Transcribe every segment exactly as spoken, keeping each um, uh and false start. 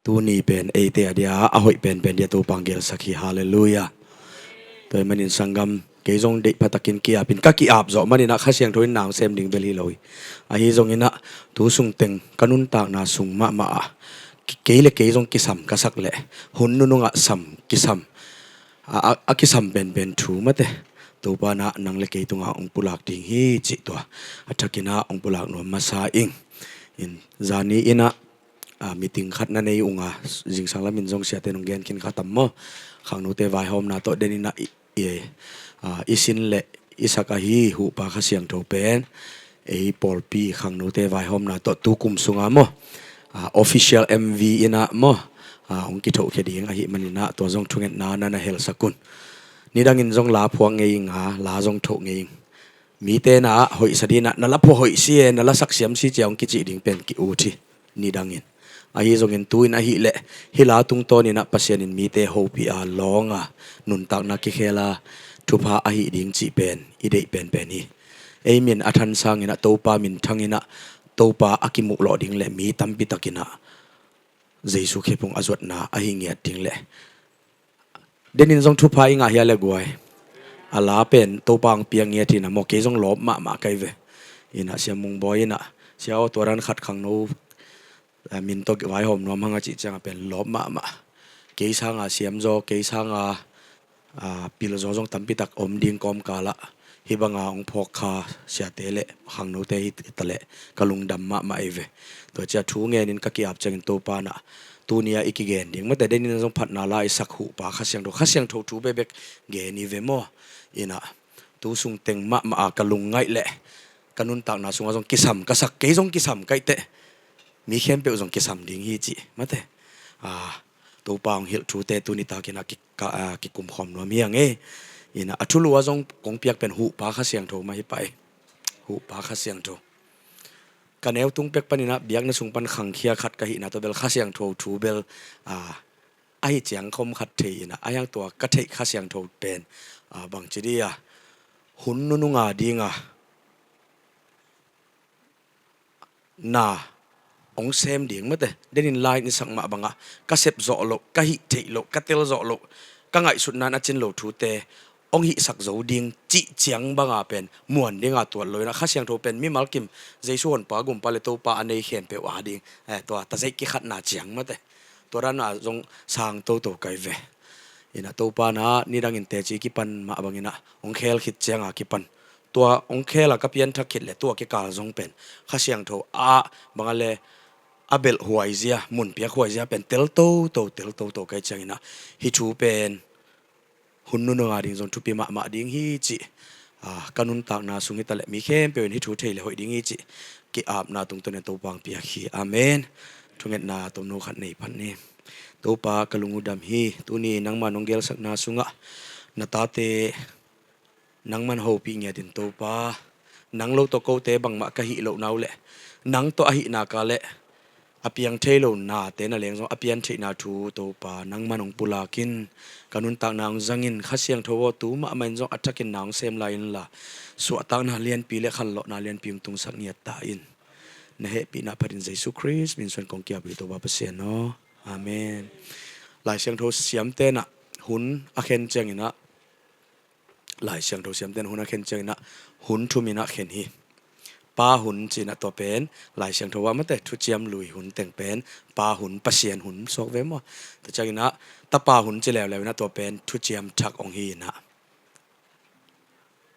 Tuni pen eite a dia a hoih penpen dia Topa hong gelsak hi. Halleluiah. Tua ahih manin sanggam, kei zong deih phatakin ki-apin, ka ki-ap zawh maninah Kha Siangtho in na hong sem ding bel hi lo hi. Ahi zonginah tu sungteng ka nuntakna sung mahmah ah kei le kei zong kisam ka sak leh hun nunungah sam kisam a, a, a kisam penpen thu mate Topa nah nang le kei tungah hong pulak ding hi cih tua a thakinah hong pulak nuam masa ing. In zani inah a, meeting khat na nei unga, zingsang lamin zong siate nong gen khin kha tam maw? Khangnote vaihawmna tawh deninah i, i, a, i sin le i sak ahi huhpa Kha Siangtho pen ei pawlpi khangnote vaihawmna tawh tukum sunga maw, a, official M V inah maw, a, hong kithohkhia ding ahih maninah tua zong thungetna na na helsak un. Nidangin zong la phuak ngei inga, la zong thoh ngei ing. Mite na hoihsa dinah na la phuah hoih si e, na la sak siam si cia hong kicih ding pen ki-ut hi. Nidangin ahi zongin tu-in ahileh hih la tungtawninah Pasian in mite hopih a lawnga nuntakna kikhela thupha ahi ding cih pen i deih penpen hi. Ei min a than sanginah Topa minthanginah Topa a kimuhlawh ding le mi tampi takinah Jesu khephung a zuatna ahi ngiat ding le denin zong thupha i ngah hia le guai. A la pen Topa hong piang ngiat hinah maw, kei zong lawp mahmah kai ve. Inah Sia Mung Bawi inah, Sia aw, tua dan khat khangno, a, min tawh vaihawm nuam hanga cih cianga pen lawp mahmah. Kei sanga siamzaw, kei sanga, a, pilzaw zong tampitak om ding kawmkalah hih banga hong phawk kha siate le khangnote hi taleh ka lungdam mahmah ei ve. Tua cia thu ngenin ka ki-ap ciangin Topa nah tunia i kigen ding mate denin zong phatna la i sak huhpa Kha Siangtho, Kha Siangtho thu bekbek gen i ve maw? Inah tu sungteng mahmah a ka lungngaih leh ka nuntakna sungah zong kisam ka sak, kei zong kisam kaih teh mi khempeuh zong kisam ding hi cih mate. A, Topa hong hilh thute tunitakinah ki, ka, a, kikumkhawm nuam hi ang e. Inah a thulu ah zong kong piak pen huhpa Kha Siangtho mah hi pah e. Huhpa Kha Siangtho. Ka neu tung pek paninah biakna sung pan khangkhia khat ka hihna tawh bel Kha Siangtho thu bel, a, ahi ciang khawm khat thei inah, a hiang tua ka theih Kha Siangtho pen, a, bangci dia hun nununga dinga na hong sem ding mate denin la in i sak mah bangah ka sep zawh loh, ka hih theih loh, ka tel zawh loh, ka ngaihsutna in a cin lo thute hong hihsak zo ding cih ciang banga pen muan dinga tuat lo inah Kha Siangtho pen mimal kim Jesu honpa gumpa le Topa a nei khempeuh a ding, eh, tua tazeih kikhatna ciang mate tua dana zong sang toto kai ve. Inah Topa nah nidangin teci kipan mah banginah hong khel khit cianga kipan tua hong khela ka pianthak khit le tua kikal zong pen Kha Siangtho ah banga le a belh huaizia, mun piak huaizia pen tel toto, tel toto kai cianginah hih thu pen hun nununga ding zong thupi mahmah ding hi cih, a, ka nuntakna sung hi taleh mi khempeuh in hih thu thei le hoih ding hi cih ki-apna tungtawnin Topa hong piak hi. Amen. Thungetna tomno khat nei phat ni. Topa ka lung uh dam hi. Tuni nangma nong gelsakna sungah na tate nangman hopih ngiatin Topa, nang lo tawh kote bangmah ka hih loh nau le nang tawh ahih naka le a piang thei lo nate na leng zong a pian theihna thu Topa nangman hong pulakin ka nuntakna hong zangin Kha Siangtho aw tu mahmah in zong a thakin na hong sem lai inla suahtakna lianpi le khanlawhna lianpi hong tungsak ngiat ta in. Na hehpihna phatin Jesu Khrist min suan kong kiap hi Topa Pasian aw. Amen. Lai Siangtho siamte nah hun a khen cianginah Lai Siangtho siamten hun a khen cianginah hun thuminah khen hi. Pa hun cinah tua pen Lai Siangtho ah mate thuciam lui hun teng pen pa hun, Pasian hun sawk ve maw? Tua cianginah tapa hun ci leuleu inah tua pen thuciam thak hong hi inah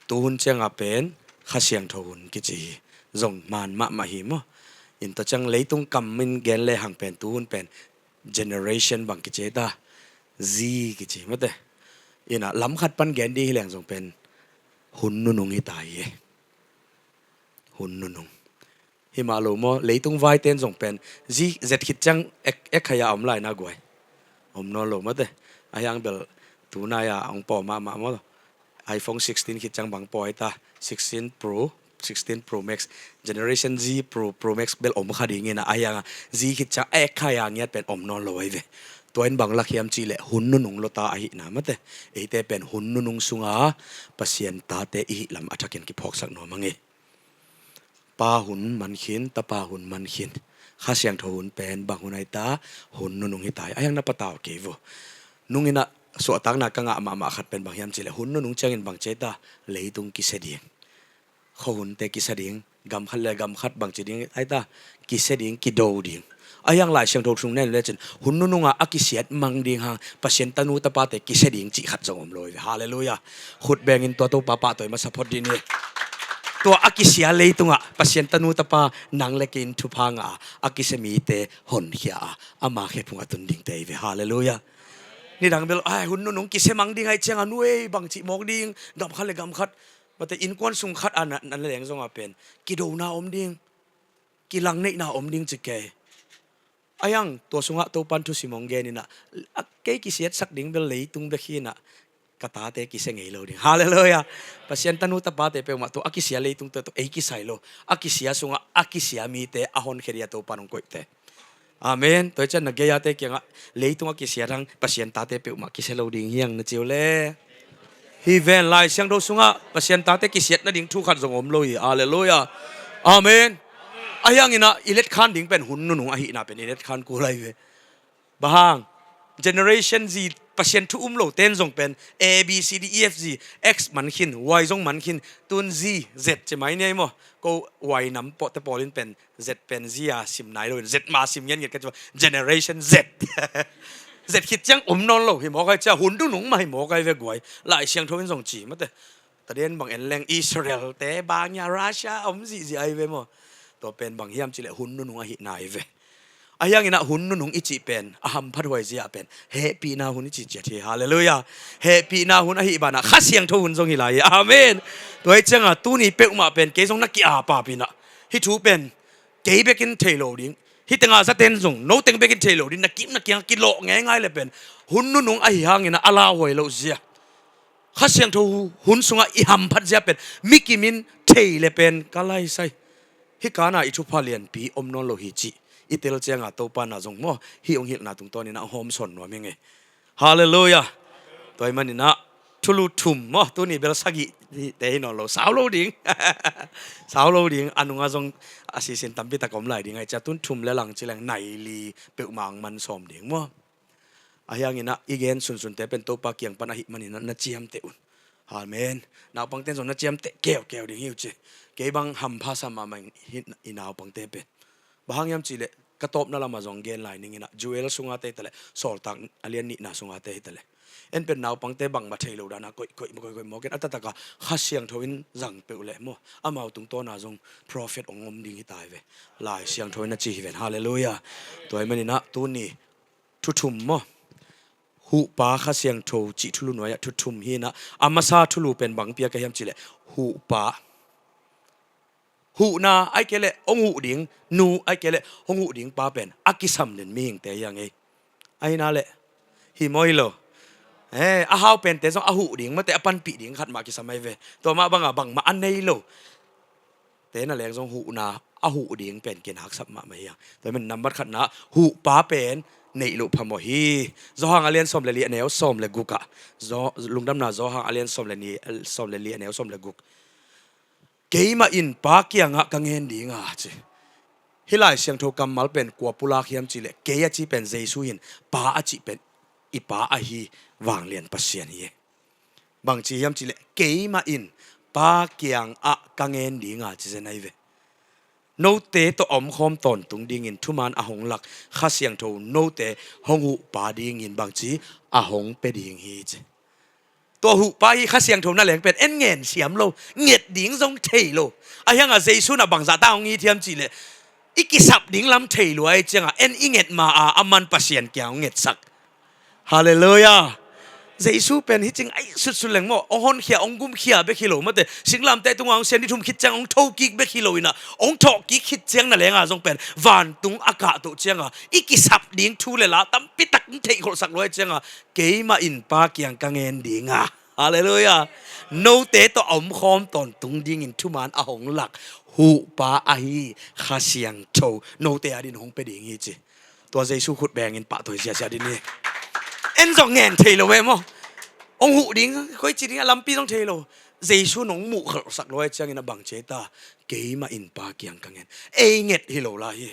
tu hun cianga pen Kha Siangtho hun kici hi. Zong man mahmah hi maw? In tua ciang leitung kam in gen lehang pen tu hun pen generation bang kici ta, Z kici mate. Inah lam khat pan gen dih hileng zong pen hun nunung hita hi e. Hun nunung himah lo maw, leitung vaiten zong pen Z, Z khit ciang ek, ek khaya om lai na guai. Om nawn lo mate. A hiang bel tunai a hong paw mahmah maw. iPhone sixteen khit ciang bang pawi ta, sixteen Pro, sixteen Pro Max, Generation Z Pro, Pro Max bel om kha dingin a, a hianga Z khit ciang a ek kha a ngiat pen om nawn lo ahi ve. Tua in bang lak hiam cih leh hun nunung lota ahihna mate. Eite pen hun nunung sunga Pasian tate i hih lam a thakin kiphawksak nuam ang e. Pa hun man khin, tapa hun man khin. Kha Siangtho hun pen bang hun ahi ta? Hun nunung hi ta hi. Ahi hang na patau kei vo. Nung in ah suahtakna ka ngah mahmah khat pen bang hiam cih leh hun nunung ciangin bang ci ahi ta? Leitung kisia ding. Khuahunte kisia ding, gam khat le gam khat bangci ding ahi ta? Kisia ding, kido ding. Ahi hang Lai Siangtho sung na en lecin hun nunungah a kisiat mang ding hang Pasian tanu tapate kisia ding cih khat zong om lo hi ve. Halleluiah. Khut bengin tua Topa pahtawi masa phot dih ni. Tua a kisia leitungah Pasian tanu tapa nang le kei in thupha ngah a, a kisia mite honkhia a, ama khephung a tun dingte hi ve. Halleluiah. Nidang bel ai hun nunung kisia mang ding ahih ciangin nuai bangci mawk ding, gam khat le gam khat, mate innkuan sung khat a na, na leng zongah pen kidona om ding, kilangneihna om ding ci kei. Ahi hang tua sungah Topan thusim hong gen in ah, a kei kisiatsak ding bel leitung bek hi in ah, ka tate kisia ngei lo ding. Halleluiah. Pasian tanu tapate peuhmah tua a kisia leitung tua tawh ei kisai lo. A kisia sungah a kisia mite a honkhia ding a Topan hong koihte. Amen. Tua hi ciang na gei-ate kiangah leitung a kisiat hang Pasian tate peuhmah kisia lo ding hi hang na ci uh le. Hi ven, Lai Siangtho sungah Pasian tate kisiat nading thu khat zong om lo hi. Halleluiah. Amen. Ahi hangin ah i letkhan ding pen hun nunung ahihna pen i letkhan kul ahi ve. Bang hang? Generation Z, Pasian thu um lo ten zong pen A, B, C, D, E, F, G, X man khin, Y zong man khin, tun Z, Z ci mai ni ahi maw? Ko Y nam pawh te pawl in pen Z pen Z a sim nai lo in, Z ma sim ngiatngiat ka ci maw? Generation Z. Z khit ciang om nawn lo hi mawk ahi cia, hun nunung mah hi mawk ahi ve guai. Lai Siangtho in zong ci mate. Taden bang en leng Israel te bang ia Russia om zihziah ahi ve maw? Tua pen bang hiam cih leh hun nunung ahihna ahi ve. Ahi hangin ah hun nunung i cih pen a hamphat huai zia pen hehpihna hun i cih ciat hi. Halleluiah. Hehpihna hun ahih banah Kha Siangtho hun zong hi lai hi. Amen. Tua hi ciangah tuni peuhmah pen kei zong na ki-apap in ah hih thu pen kei bekin thei lo ding, hih tengah zaten zong no teng bekin thei lo ding, na kim na kiang kilawh ngeingai le pen hun nunung ahi hangin ah a lauhuai loh zia, Kha Siangtho hun sungah i hamphat zia pen mi kimin thei le pen ka laisai. Hih kana i thupha lianpi om nawn lo hi cih i tel ciangah Topa na zong maw, hih hong hilhna tungtawnin a hawmsawn nuam hi ngei. Halleluiah. Tua ahih manin ah thulu thum maw, tuni bel sagih te hi nawn lo, sau lo ding. Sau lo ding, a nungah zong a sisin tampi tak om lai ding ahi cia, tun thum le lang ci leng nai li peuhmah hong man sawm ding maw. Ahi hangin ah i gen sunsunte pen Topa kiang pan ahih manin ah na ciamteh un. Amen. Naupangte zong na ciamteh keukeu ding hi uh ci. Kei bang hampha sa mahmah ing hih i naupangte pen. Bang hang hiam cih leh ka tawpna lamah zong gen lai ning in ah, Joel sungah te hi ta leh, Sawltak a lian nihna sungah te hi ta leh, en pen naupangte bangmah thei lo dan a koih koih koih koih mawk in, a taktak a Kha Siangtho in zang peuh leh maw, amau tungtawn a zong prophet hong om ding hi ta hi ve. Lai Siangtho in a ci hi ven. Halleluiah. Tua ahih manin ah tuni thu thum maw, Huhpa Kha Siangtho cih thulu nuai-ah thu thum hi in ah, a masa thulu pen bang pia ka hiam cih leh huhpa. Huhna ahih kei leh hong huh ding nu, ahih kei leh hong huh ding pa pen a kisam den mihingte hi a ngei. Ahi na leh hi maw hi lo? Eh, a hau pente zong a huh ding, mate a panpih ding khat mah kisam ahi ve. Tua mah bangah bangmah a nei lo te na leng zong huhna, a huh ding pen kinaksap mahmah hi a. Tua hi manin nambat khatna, huhpa pen neih loh phamawh hi. Johan a lian sawm le li a neu sawm le guk ah, Zo-, Lungdamna Johan a lian sawm le ni, sawm le li a neu sawm le guk. Keimah in Pa kiangah ka ngen ding a ci. Hih Lai Siangtho kammal pen kua pulak hiam cih leh, kei a ci pen Jesu hi in, Pa a cih pen i Pa ahi Vanglian Pasian hi. Bangci hiam cih leh, keimah in Pa kiangah ka ngen ding a ci zen ahi ve. Note tawh a omkhawm tawntung dingin thuman a hong lak Kha Siangtho note hong huhpa dingin bangci a hong pia ding hi ci. Tua huhpa hi Kha Siangtho na leng pen en ngen siam lo, nget ding zong thei lo. Ahi hangah Jesu in ah bangzah ta hong it hiam cih leh, i kisap ding lam thei lua ahih ciangah en i nget ma a, a man Pasian kiang hong ngetsak. Halleluiah. Jesu pen hih cing ahi sutsut leng maw, hong honkhia, hong gumkhia bek hi lo, mate singlamteh tungah hong sian ni thum khit ciang hong thokik bek hi lo in ah, hong thawhkik khit ciang na leng a zong pen vantung a kahtoh ciangah i kisap ding thu le la tampi tak hong theihkholhsak lua ahih ciangah, keimah in Pa kiang ka ngen ding a. Halleluiah. Note tawh a omkhawm tawntung dingin thuman a hong lak huhpa ahi Kha Siangtho note adin hong pia ding hi ci. Tua Jesu khut bengin pahtawi ziazia ding hi. En zong ngen thei lo ve maw. Hong huh ding, koici ding a lampi zong thei lo. Jesu in hong muhkholhsak lua ahih ciangin a bangci ahi ta, keimah in Pa kiang ka ngen. Ei nget hi lo lai hi.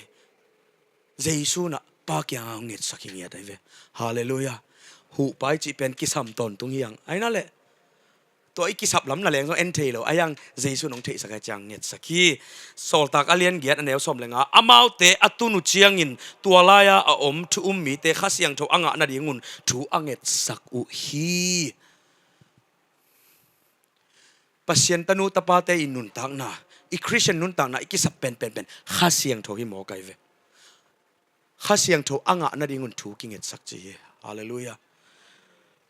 Jesu in ah Pa kiangah hong ngetsak hi ngiat ahi ve. Halleluiah. Huhpa i cih pen kisam tawntung hi hang. Ahi na leh, tua i kisap lam na leng zong en thei lo, ahi hang Jesu in hong theihsak ahih ciang ngetsak hi. Sawltak a lian giat a neu sawm le nga, amaute a tun uh ciangin tua lai-a a om thu um mite Kha Siangtho a ngah nadingun thu a ngetsak uh hi. Pasian tanu tapate i nuntakna, i Khristian nuntakna i kisap penpen pen Kha Siangtho hi mawk ahi ve. Kha Siangtho a ngah nadingun thu kingetsak ci hi. Halleluiah.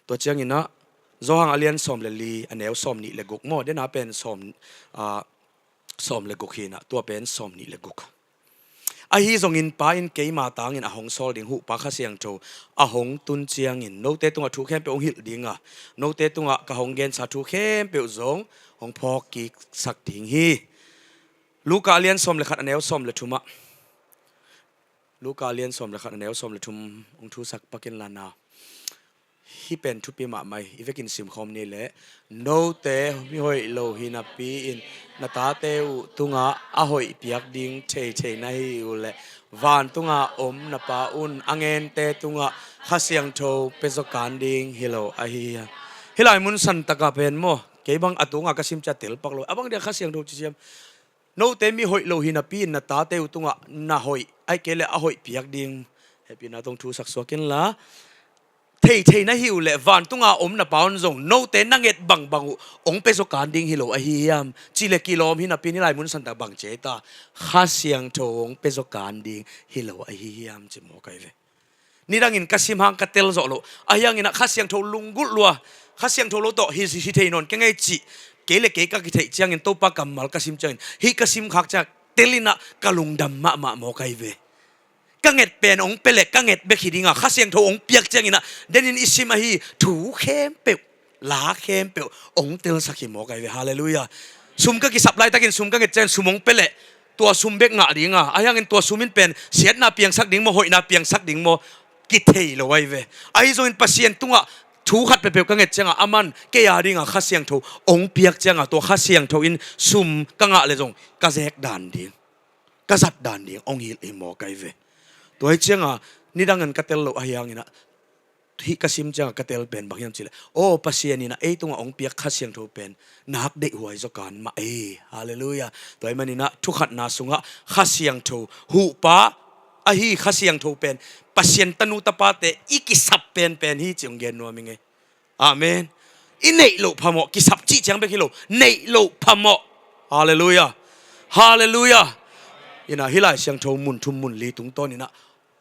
Tua ciangin ah Johan a lian sawm le li a neu sawm nih le guk maw, den a pen sawm, ah, sawm le guk hi in ah, tua pen sawm nih le guk. Ahi zongin Pa in keima tangin a hong sawl ding Huhpa Kha Siangtho a hong tun ciangin note tungah thu khempeuh hong hilh ding a, note tungah ka hong gensa thu khempeuh zong hong phawk kiksak ding hi. Luka a lian sawm le khat a neu sawm le thum ah, Luka a lian sawm le khat a neu sawm le thum hong thusak pak in la na. Hih pen thupi mahmah hi, i vekin simkhawm ni leh, note mi hoih lo hi napi-in na tate uh tungah a hoih piak ding theithei na hi uh leh, vantunga om na Pa un a ngente tungah Kha Siangtho pia zaw kan ding hi lo ahi hiam? Hih lai mun santakah pen maw, kei bang a tunga ka sim ciang tel pak lo, a bang dia Kha Siangtho ci siam? Note mi hoih lo hi napi-in na tate uh tungah na hoih, ahih kei leh a hoih piak ding, hehpihna tawh thusak suak in la. Theithei na hi uh leh vantunga om na Pa un zong note na nget bangbang uh hong pia zaw kan ding hi lo ahi hiam? Ci leh kilawm hi napi-in hih lai mun santak bang ci ei ta? Kha Siangtho hong pia zaw kan ding hi lo ahi hiam ci mawk ahi ve. Nidangin ka sim hang ka tel zawh loh, ahi hangin ah Kha Siangtho lunggulh lua, Kha Siangtho lo tawh hi, hi thei nawn keng ei cih kei le kei ka kitheih ciangin, Topa kammal ka sim ciangin, hih ka sim khak ciang tel in ah ka lungdam mahmah mawk ahi ve. Ka nget pen hong pia leh ka nget bek hi ding a, Kha Siangtho hong piak ciangin ah, den in i sim ahi thu khempeuh, la khempeuh hong telsak hi mawk ahi ve. Halleluiah. Sum ka kisap laitakin sum ka nget ciangin sum hong pia leh tua sum bek ngah ding a, ahi hangin tua sum in pen siatna piangsak ding maw, hoihna piangsak ding maw, kithei lo ahi ve. Ahi zongin Pasian tungah thu khat peuhpeuh ka nget ciangah, aman kei a dingah Kha Siangtho hong piak ciangah, tua Kha Siangtho in sum ka ngah leh zong ka zek dan ding, ka zat dan ding hong hilh hi mawk ahi ve. Tua hi ciangah nidangin ka tel loh ahi hangin ah, hih ka sim ciangah ka tel pen bang hiam cih leh, aw, Pasian in ah ei tungah hong piak Kha Siangtho pen nak deihhuai zaw kan mah ei. Halleluiah. Tua ahih manin ah thu khatna sungah Kha Siangtho, Huhpa ahi Kha Siangtho pen Pasian tanu tapate i kisap penpen hi ci hong gen nuam ing ei. Amen. I neih loh phamawh, kisap cih ciang bek hi lo, neih loh phamawh. Halleluiah. Halleluiah. In ah hih lai siangtho mun thum mun li tungtawn in ah,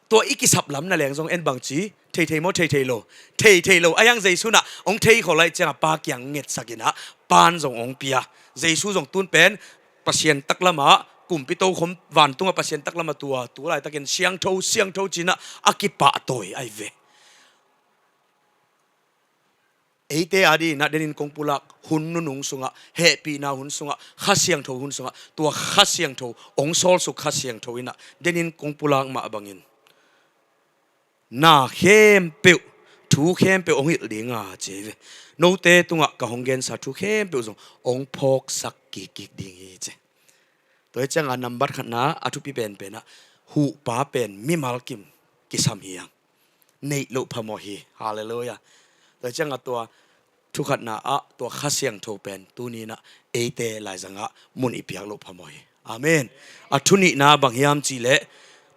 tua i kisap lam na leng zong en bang ci, theithei maw, theithei lo? Theithei lo. Ahi hang Jesu in ah hong thei khol lai ciangah Pa kiang ngetsak in ah, Pa'n zong hong pia. Jesu zong tun pen Pasian taklamah, kumpi tokhom vantungah Pasian taklamah tua tu laitakin siangtho, siangtho ci in ah a kipahtawi ahi ve. Eite a dingin ah denin kong pulak hun nunung sungah, hehpihna hun sungah, Kha Siangtho hun sungah, tua Kha Siangtho, hong sawlsuk Kha Siangtho in ah denin kong pulak mah bangin, na khempeuh, thu khempeuh hong hilh ding a ci hi ve. Note tungah ka hong gensa thu khempeuh zong hong phawksak kikkik ding hi ci. Tua hi ciangah nambat khatna a thupi penpen ah, Huhpa pen mimal kim kisam hi hang. Neih loh phamawh hi. Halleluiah. Tua hi ciangah tua thu khatna ah tua Kha Siangtho pen tuni in ah eite laizangah mun i piak loh phamawh hi. Amen. A thu nihna bang hiam cih leh,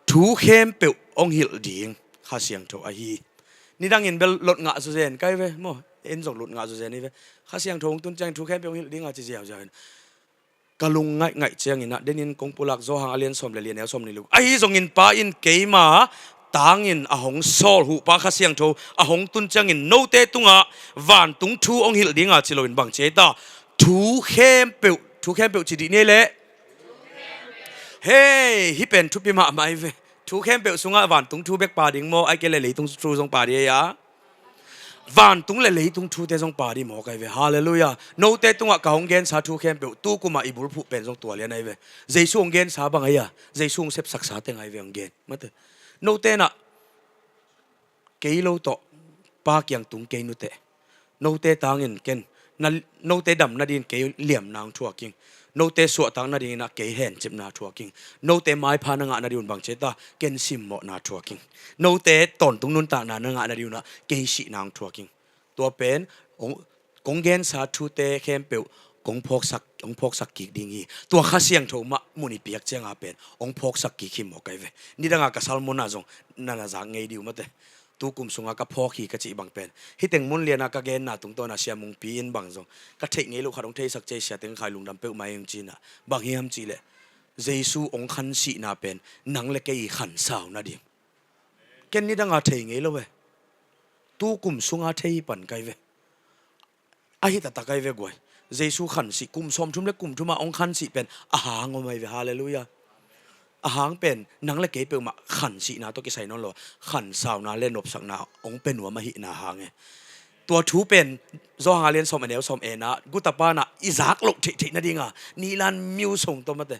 thu khempeuh hong hilh ding Kha Siangtho ahi. Nidangin bel lot ngah zawzen ka hi ve maw, en zong lot ngah zawzen hi ve. Kha Siangtho hong tun ciangin thu khempeuh hong hilh ding a ci ziauziau in, ka lung ngaihngaih ciangin ah denin kong pulak Johan a lian sawm le li a neu sawm nih le guk. Ahi zongin Pa in keima tangin a hong sawl Huhpa Kha Siangtho a hong tun ciangin note tungah vantung thu hong hilh ding a ci loin bang ci ei ta? Thu khempeuh, thu khempeuh ci dih ni leh. Hei, hih pen thupi mahmah hi ve. Thu khempeuh sungah vantung thu bek pha ding maw, ahih kei leh leitung thu zong pha ding ei a? Vantung le leitung thute zong pha ding mawk ahi ve. Halleluiah. Note tungah ka hong gensa thu khempeuh, tu kumah i bulphuh pen zong tua lian ahi ve. Jesu hong gensa bang ahi a, Jesu hong sepsaksa teng ahi ve hong gen. Mate. Note in ah kei lo tawh Pa kiang tung kei nuteh. Note tangin ken, na, note dam nadingin kei liamna hong thuak ing. Note suahtak nadingin ah kei hencipna thuak ing. Note maipha na ngah nadingun bang ci ta, ken simmawhna thuak ing. Note tawntung nuntakna na ngah nadingun ah kei sihna hong thuak ing. Tua pen hong, kong gensa thute khempeuh kong phawksak, hong phawksak kik ding hi. Tua Kha Siangtho mah mun i piak cianga pen hong phawksak kik hi maw kai ve. Nidanga ka sermon ah zong na na zak ngei dih uh mate. Tu kum sunga ka phawk hi ka cih bang pen, hih teng mun liana ka genna tungtawna Sia Mungpi in bang zong, ka theih ngei loh khat hong theisak ci ei, sia teng khai lungdam peuhmah ing ci-in ah. Bang hiam cihleh, Jesu hong khansihna pen nang le kei i khansau nading. Ken nidanga thei ngei lo e. Tu kum sunga thei hi pan kai ve. Ahi taktak ai ve guai. Jesu khansih kum sawmthum le kum thuma hong khansih pen a hang om ai ve. Halleluiah. A hang pen nang le kei peuhmah khansihna tawh kisai nawn lo, khansauna le nopsakna hong pia nuam ahihna hang e. Tua thu pen Johan a lian sawm a neu sawm ena, guta pana i zak loh theihtheih nadinga nilan miu song tawh mate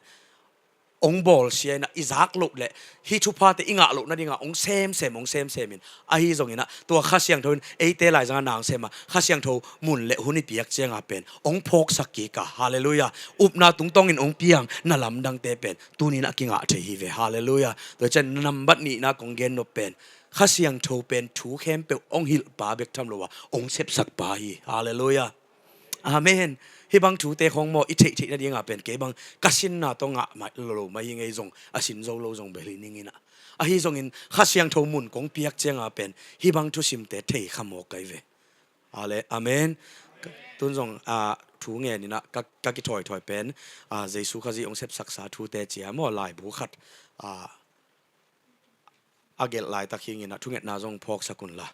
hong bawlsia inah, i zak loh le hih thuphate i ngah loh nadinga hong semsem, hong semsem in. Ahi zonginah tua Kha Siangtho in eite laizanga nang sema, Kha Siangtho mun le hun i piak cianga pen hong phawksak kik a. Halleluiah. Upna tungtawngin hong piang na lamdangte pen tuninah kingah thei hi ve. Halleluiah. Tua cian nambat nihna kong gennop pen, Kha Siangtho pen thu khempeuh hong hilhpa bek tham lo a, hong sepsakpa hi. Halleluiah. Amen. Hih bang thute khong maw i theihtheih nadinga pen kei bang ka sinna tawh ngah lo mah hi ngei zong, a sin zo lo zong bel hi ninginah. Ahi zongin Kha Siangtho mun kong piak cianga pen hih bang thusimte thei kha mawk ai ve. Ale, amen. Tun zong, ah, thu ngeninah ka, ka kithoithoi pen, ah, Jesu Khazih hong sepsaksa thute cia maw laibu khat, ah, a gelh laitak hinginah thungetna zong phawksak unla.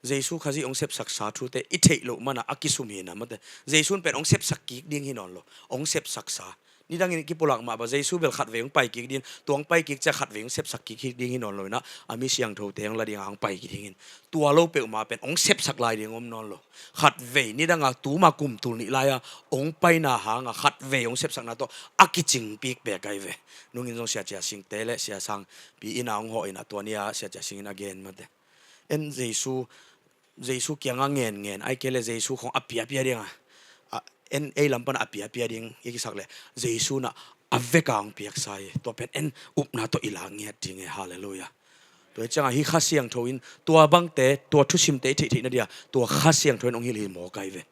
Jesu Khazih hong sepsaksa thute i theih loh manah a kisum hinah mate. Jesu in pen hong sepsak kik ding hi nawn lo. Hong sepsaksa. Nidangin kipulak mah ba Jesu bel khatvei hong pai kik ding, tua hong pai kik cia khatvei hong sepsak kik hi ding hi nawn lo inah, a mi siangthote hong la dinga hong pai kik dingin. Tua lo peuhmah pen hong sepsak lai ding om nawn lo. Khatvei nidanga tuma kum tul nih lai-a hong paina hanga khatvei hong sepsakna tawh a kicingpik pek ai ve. Nungin zong Sia Cia Singte le Sia Sangpi ina hong hawh inah tua nia Sia Cia Singin a gen mate. En Jesu, Jesu kianga ngenngen ai kei le Jesu khong a piapia dinga, a, en ei lam pana a piapia ding i kisak le Jesu nah a veka hong piaksa hi. Tua pen en upna tawh i la ngiat ding e. Halleluiah. Tua hi cianga hih Kha Siangtho in tua bangte, tua thusimte i theihtheih nadia tua Kha Siangtho in hong hilh hi mawk ai ve.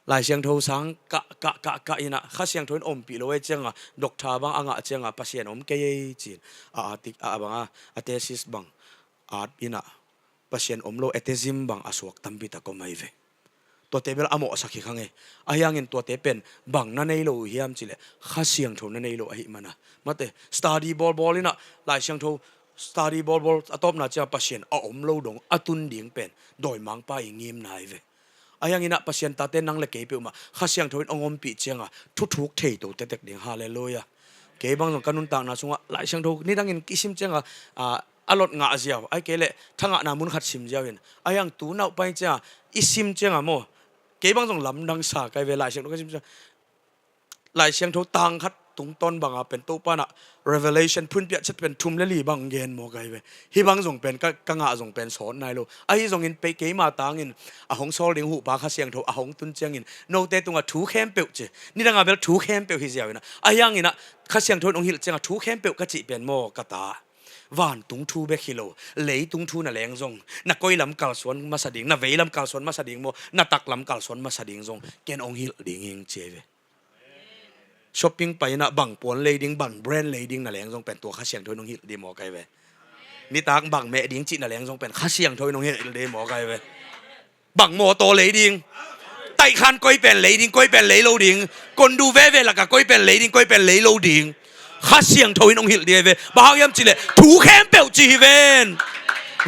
Lai Siangtho sang kah kah kah kah inah Kha Siangtho in ompih lo ei cianga, doctor bang a ngah cianga Pasian om kei ei ci-in, a, a, a banga a thesis bang at inah Pasian om lo atheism bang a suak tampi tak om ai ve. Tuate bel a mawhsak hi kha ngei. Ahi hangin tuate pen bang na nei lo uh hiam cileh Kha Siangtho na nei lo ahih mana. Mate, study bawlbawl inah Lai Siangtho study bawlbawl a tawpna cia Pasian a om lo dong a tun ding pen dawimangpa i ngimna ai ve. Ahi hanginah Pasian tate nang le kei peuhmah Kha Siangtho in hong ompih cianga thuthuk thei to tektek ding. Halleluiah. Kei bang zong ka nuntakna sungah Lai Siangtho nidangin i sim cianga, a, a lot ngah ziau ai kei leh thangahna mun khat sim ziau in. Ahi hang tu naupai cianga i sim cianga maw, kei bang zong lamdang sa kai ve. Lai Siangtho ka sim cianga Lai Siangtho tang khat tungtawn banga pen Topa nah Revelation phunpiah chet pen thum le li bang gen mawk ai ve. Hih bang zong pen ka, ka ngah zong pen sawt nai lo. Ahi zongin pei keima tangin a hong sawl ding huhpa Kha Siangtho a hong tun ciangin note tungah thu khempeuh ci. Nidanga bel thu khempeuh hi ziau inah. Ahi hanginah Kha Siangtho in hong hilh cianga thu khempeuh ka cih pen maw ka ta, vantung thu bek hi lo, leitung thu na leng zong, na koi lam kalsuan masa ding, na vei lam kalsuan masa ding maw, na tak lam kalsuan masa ding zong ken hong hilh ding hing ci ai ve. Shopping paina bang puan lei ding, bang brand lei ding na leng zong pen tua Kha Siangtho in hong hilh ding mawk ai ve. Nitak bang meh ding cih na leng zong pen Kha Siangtho in hong hilh ding mawk ai ve. Bang mawtaw lei ding, taihkhan koi pen lei ding, koi pen lei lo ding, kondu veve laka koi pen lei ding, koi pen lei lo ding. Kha Siangtho in hong hilh ding ai ve. Bang hang hiam cileh thu khempeuh ci hi ven.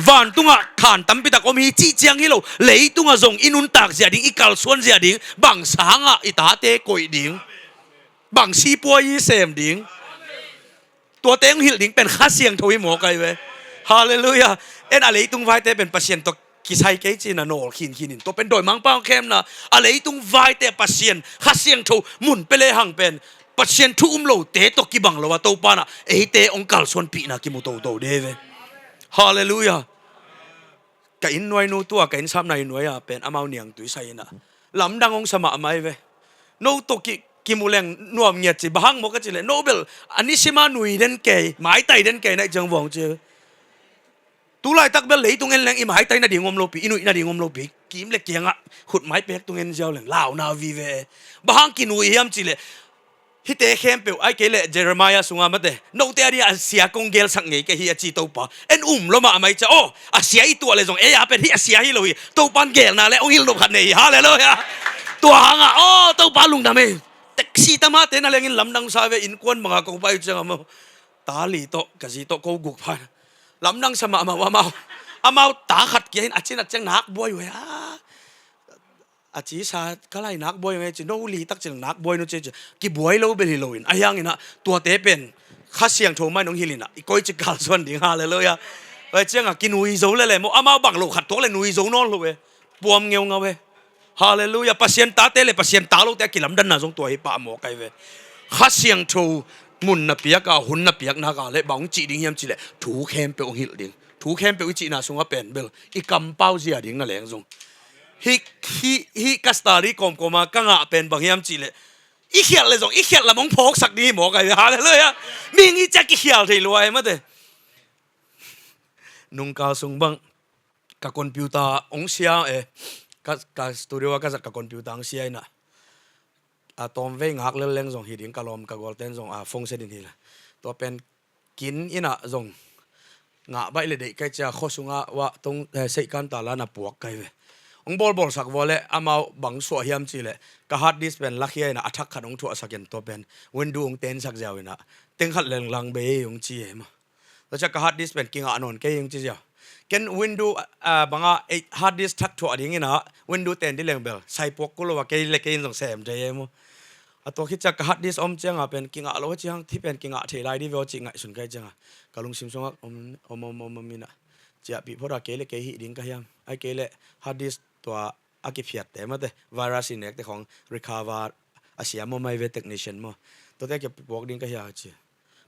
Vantungah khan tampitak om hi cih ciang hi lo, leitungah zong i nuntak zia ding, i kalsuan zia ding, bang sangah i tate koih ding, bang sipuai i sem ding. Tuate hong hilh ding pen Kha Siangtho hi mawk ai ve. Halleluiah. En a leitung vaite pen Pasian tawh kisai kei cina nawl khinkhin in tua pen dawimangpa hong khemna. A leitung vaite Pasian Kha Siangtho mun pia lehang pen Pasian thu um lote tawh kibang lo a Topa nah eite hong kalsuanpihna kimu toto ding ve. Halleluiah. Ka inn nuainu tua ka inn sapna inn nuai-a pen amau niangtui sai inah lamdang hong sa mahmah ai ve. No tawh ki, kimu leng nuam ngiat ci, bang hang maw ka cih leh, no bel a nisima nui den kei, maitai den kei na hih ciang vawng ci. Tu laitak bel leitung en leng i maitai nading om lopi, i nuih nading om lopi. Kim le kiangah khutmai pek tung en ziau leng launa vive. Bang hang kinui hiam cih leh, hihte khempeuh, ahih kei leh Jeremiah sungah mate, note a dingah a sia kong gelsak ngei ka hi a ci Topa. En um lo mahmah hi cia, aw, a sia i tuah leh zong ei a pen hih a sia hi lo hi. Topa in gelna le hong hilh nop khat nei hi. Halleluiah. Tua hangah, aw, Topa lungdam ei. Taxi tamate na lengin lamdang sa ve, innkuan bangah ko pai ciangah maw, ta li tawh, ka zi tawh ko guk pha. Lamdang sa mahmah uh amau. Amau ta khat kia in a cin a ciang nak buai uh a. A ci sa ka lai nak buai uh nge ci, no li tak cin nak buai nu ci ci. Kibuai lo bel hi loin. A hianginah tuate pen Kha Siangtho mai nong hilhinah i koici kalsuan ding. Halleluiah. Vai ciangah kinui zo lele maw, amau bang lo khat tuak le nui zo nawn lo e. Puam ngeungau e. Halleluiah. Pasian tate le Pasian ta lote a kilamdanna zong tua hi pah maw kai ve. Kha Siangtho mun na piak a, hun na piak nak a le bang hong cih ding hiam cih leh thu khempeuh hong hilh ding. Thu khempeuh i cihna sungah pen bel i kampau zia ding na leng zong. Hih, hih, hih ka study kawmkawma ka ngah pen bang hiam cih leh, i khialh le zong i khialh lam hong phawksak ding hi maw kai ve. Halleluiah. Mihing i ciak i khial thei lua e mate. Nungkal sung bang ka computer hong sia e, ka, ka studio ah ka zat ka computer hong sia inah, a tawmvei ngak lel leng zong hi ding, ka lawm ka gualten zong a phone se din hi la. Tua pen kin inah zong ngah baih le deih kai cia khua sungah wah tong, eh, seihkan ta la na puak kai ve. Hong bawlbawlsak vua le amau bang suah hiam cih leh ka hard disk pen lakhia inah a thak khat hong thuahsak in tua pen window hong tensak ziau inah teng khat leng lang bei hong ci e maw. Tua ciah ka hard disk pen kingah nawn kei hong ci ziau. Ken window, ah, bangah ei hard disk thak thuah ding inah window ten di leng bel sai puak kul lo a kei le kei in zong sem thei e maw. A tua khit ciah ka hard disk om ciangah pen kingah lo a ciang thi pen kingah thei lai di ve aw cih ngaihsun kai ciangah ka lungsim sungah om, om, om, om, om inah ciahpih phot a kei le kei hih ding ka hiam. Ai kei le hard disk tua a kiphiatte mate, virus i nekte khawng recover a siam maw mai ve technician maw. Tuate kia puak ding ka hia ci.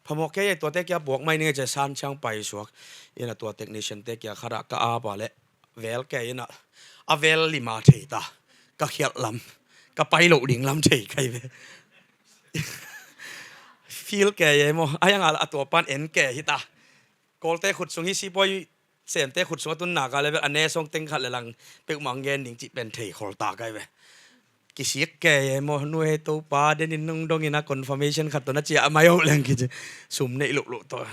Phamawh kei e, tuate kia puak mai ning e ci a san ciang paisuak. Inah tua technician te kia khatah ka apa le vel kei inah a vel lima thei ta. Ka khialh lam, ka pai loh ding lam thei kai ve. Feel kei e maw. A hiangah a tua pan en kei hi ta. Kawlte khut sung hi sipuai semte khut sungah tun nak a le bel a ne song teng khat le lang peuhmah hong gen ding cih pen thei khol ta kai ve. Kisik kei e maw, nu hei Topa denin nong dongin a confirmation khat tawh na ciah a mai oh leng kici. Sum neih luhluh tawh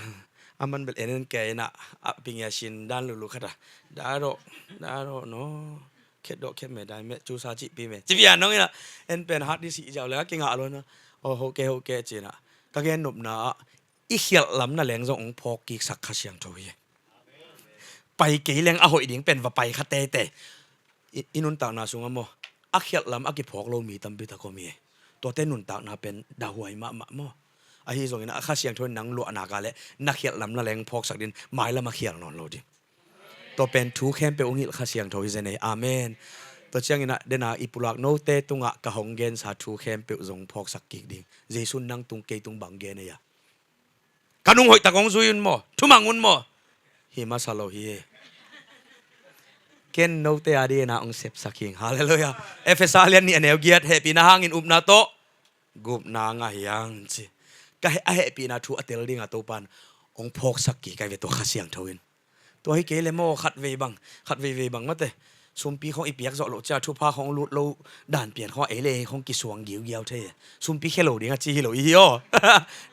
a man bel en en kei inah a pingia sin dan luhluh khat a, darawh, darawh no, khet dawh khet me dai me cusa cihpi me ci pian nong inah en pen hard disk hih ziau le a kingah lo inah, aw, hoh kei, hoh kei ci inah ka gen nopna ah i khialh lam na leng zong hong phawk kiksak Kha Siangtho hi. Pai kei leng a hoih ding pen va pai kha teitei. I, i nuntakna sungah maw, a khialh lam a kiphawk lo mi tampi tak om hi. Tuate nuntakna pen dahuai mahmah maw. Ahi zongin a Kha Siangtho in nang luahnak a le na khialh lam na leng phawksak din mailam a khial nawn lo ding. Tua pen thu khempeuh hong hilh Kha Siangtho hi zen ei. Amen. Tua ciangin ah dena i pulak note tungah ka hong gensa thu khempeuh zong phawksak kik ding. Jesu in nang tung kei tung bang gen ei a, ka nung hoih tak hong zui un maw, thumang un maw? Hi masa lo hi. Ken note a dina hong sepsak hing. Halleluiah. Efesa lian nih a neu giat, hehpihna hangin upna tawh gupna ngah hiang ci. Ka heh, a hehpihna thu a tel dinga Topan hong phawksak kik ai ve tua Kha Siangtho in. Tua hi kei le maw khat vei bang, khat vei vei bang mate. Sumpi khong i piak zawh loh cia thupha khong lut lo dan pian khong ei le ei khong kisuang giugiau thei. Sumpi khe lo ding a ci hi lo i hi aw.